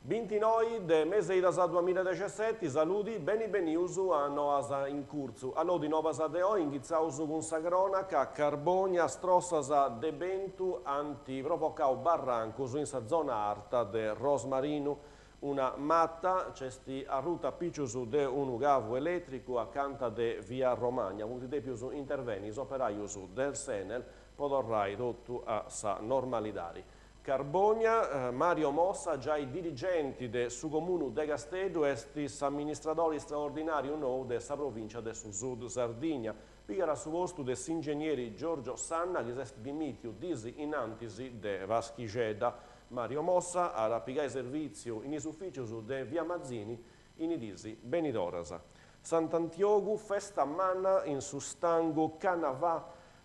Bintinoi de mes'e idas duamilladexeseti, saludi, beni benius a Noas in Curtzu. Allodi novas de oi, inghitzaus cun sa cronaca, Carbònia, strossas de bentu ant provocau barrancus in sa zona arta de Rosmarinu. Una mata nc'est arruta a picius de unu cavu elètricu acanta de via Romagna. Funt dèpius intervenni is operajus de s'Enel po torrai totu a sa normalidadi. Carbònia, Mario Mossa, giai dirigenti de su Comunu de Casteddu, est s'amministradori straordinàriu nou de sa Provìncia de su Sud Sardigna. Pigat su postu de s'ingenieri Giorgio Sanna chi s'est dimìtiu dis in antis de Paschixedda. Mario Mossa at a pigai servìtziu in is ufìcius de via Mazzini in is dis benidoras. Sant'Antiogu, festa manna in su stangu Canavà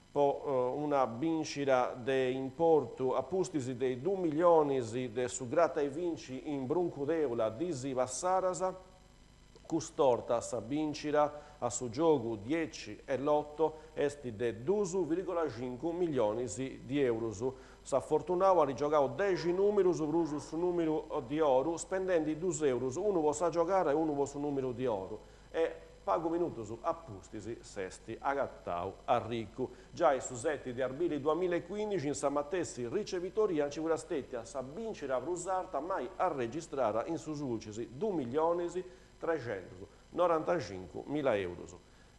po una bìncida de importu a pustis de is dus millionis de su Gratta e Vinci in Bruncu Teula dis passadas. Cust'orta sa bìncida a su giogu Dieci e Lotto est de dus virgola cincu millionis di eurus. S'afortunau at giogau dexi nùmerus prus su nùmeru di oru, spendendi dus eurus, unu po sa giogada e unu po su nùmeru di oru. E pagu minutus a pustis s'est agatau arricu. Giai su seti de arbili duamillaecuindixi in sa matessi ricevitoria nci fiat stètia sa bìncida prus arta mai arregistrada in su Sulcis, dus millionis trexentus norantacincu mila eurus.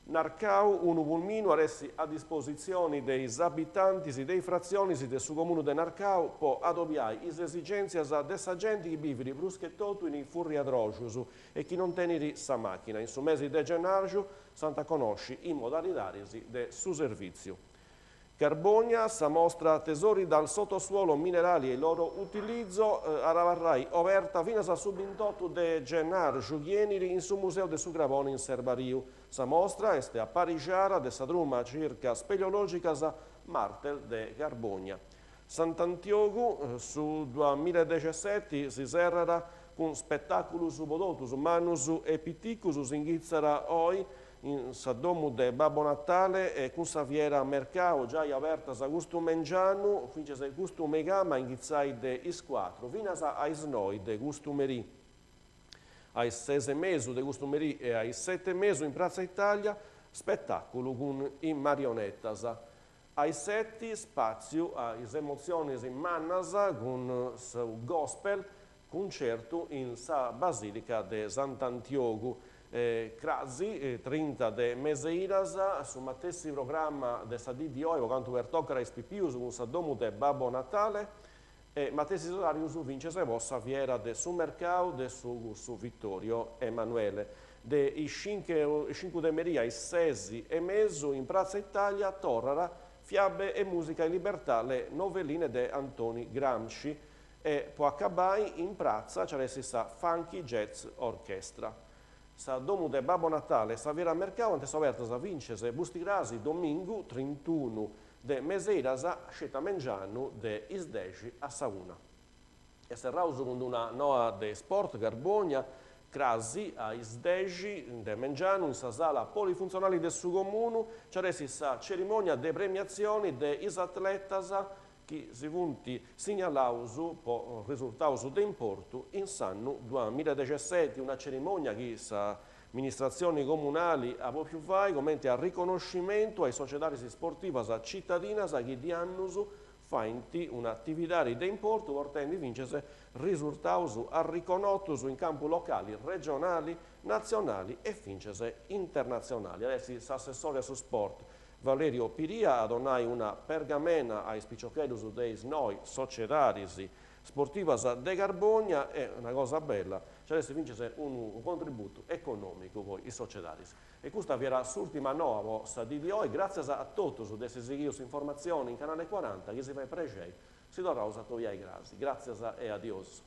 Narcau, unu pulminu at essi a dispositzioni de is abitantis de is fratzionis de su comunu de Narcau po adobiai is esigèntzias de sa genti chi bivit prus che totu in is furriadroxus e chi non tenit sa màchina. In su mesi de gennàrgiu s'ant a connosci is modalidadis de su servìtziu. Carbònia, sa mostra Tesori dal sottosuolo, minerali e il loro utilizzo at a abarrai oberta finas a su bintotu de gennàrgiu chi 'enit in su Museu de su Crabone in Serbariu. Sa mostra est aparixada de sa truma circa speleològicas Martel de Carbònia. Sant'Antiogu, su duamilladexeseti si serrat cun spetàculus po totus, mannus e piticus, s'inghitzat oi in sa domu de Babbo Natale e cun sa fiera Mercau giai abertas custu mengianu fintzas a custu meigama a inghitzai de is cuatru finas a is noi de custu merì. A is ses e mesu de custu merì e a is sete e mesu in Pratza Italia spetàculu cun is marionetas. A is seti spàtziu a is emotzionis mannas cun su gospel cuncertu in sa Basìlica de Sant'Antiogu. Crasi, trinta de mes'e idas, su matessi programma de sa dì di oi po cantu pertocat a is pipius cun sa domu de Babbo Natale e matessis oràrius fintzas po sa fiera de su mercau de su Cursu Vittorio Emanuele. De is cincu de merì a is ses e mesu in Pratza Italia torrat Fiabe e musica in libertà le novelline de Antoni Gramsci E po acabai, in pratza nci at essi sa Funky Jazz Orchestra. Sa domu de Babbo Natale e sa fiera mercau ant essi obertas fintzas e pusticrasi domingu trintunu de mes'e idas sceti a mengianu de is dexi a sa una. E serraus cun d'una noa de sport, Carbònia, crasi a is dexi de mengianu in sa sala polifuntzionali de su Comunu nci at essi sa cerimònia de premiatzioni de is atletas chi si funt signalaus po risurtaus de importu in s'annu duamilladexeseti, una cerimònia chi s'amministratzioni comunali at bòfiu fai comenti arriconoscimentu a is sociedadis sportivas citadinas chi di annus faint un'atividadi de importu portendi fintzas risurtaus arriconotus in campu locali, regionali, natzionali e fintzas internatzionali. At essi s'assessori a su sport Valerio Piria a donai una pergamena a is piciocheddus de is noi sociedadis sportivas de Carbònia e, una cosa bella, nci at essi fintzas unu contributu econòmicu po is sociedadis. E custa fiat s'ùrtima noa po sa dì di oi, gràtzias a totus de essi sighiu s'informatzioni in Canale Cuaranta, chi si fait prexei, si torraus a atobiai crasi. Gràtzias e adiosu.